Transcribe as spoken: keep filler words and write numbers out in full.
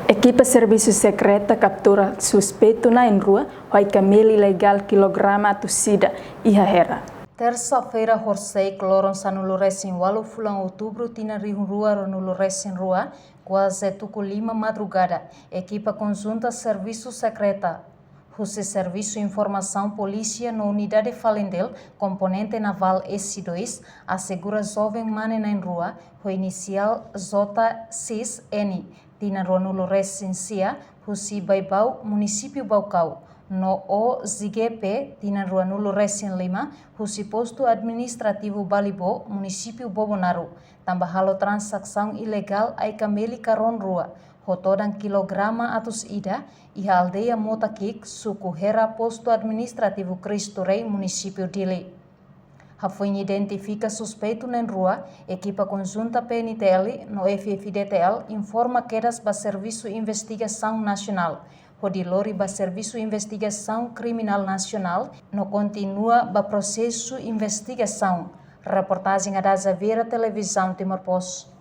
Ekipa Servisu Sekreta kaptura suspeitu na'in-rua ho ai-kameli ilegál kilograma atus ida iha Hera. Tersa-feira, horisehik loron sanulu-resin-ualu fulan Outubru tinan rihun rua ruanulu-resin-rua, kuaze tuku lima madrugada, ekipa konjunta Servisu Sekreta husi Servisu Informasaun Polísia no Unidade FALINDIL, komponente navál S dois, asegura joven mane na'in-rua ho inisiál J X N, tinan ruanulu-resin-sia, husi Baibau, Munisípiu Baucau, no O J G P, tinan ruanulu-resin-lima, husi Postu Administrativu Balibó, Munisípiu Bobonaro, tanba halo transasaun ilegál ai-kameli karón rua, ho todan kilograma atus ida, iha aldeia Motakik, suku Hera, Postu Administrativu Cristo Rei, Munisípiu Dili. Hafoin identifika suspeitu na'in-rua, ekipa konjunta P N T L no F F D T L informa kedas ba Servisu Investigasaun Nasionál, hodi lori ba Servisu Investigasaun Kriminál Nasionál, no kontinua ba prosesu investigasaun. Reportajen Adaza Vieira, Televizaun Timor Post.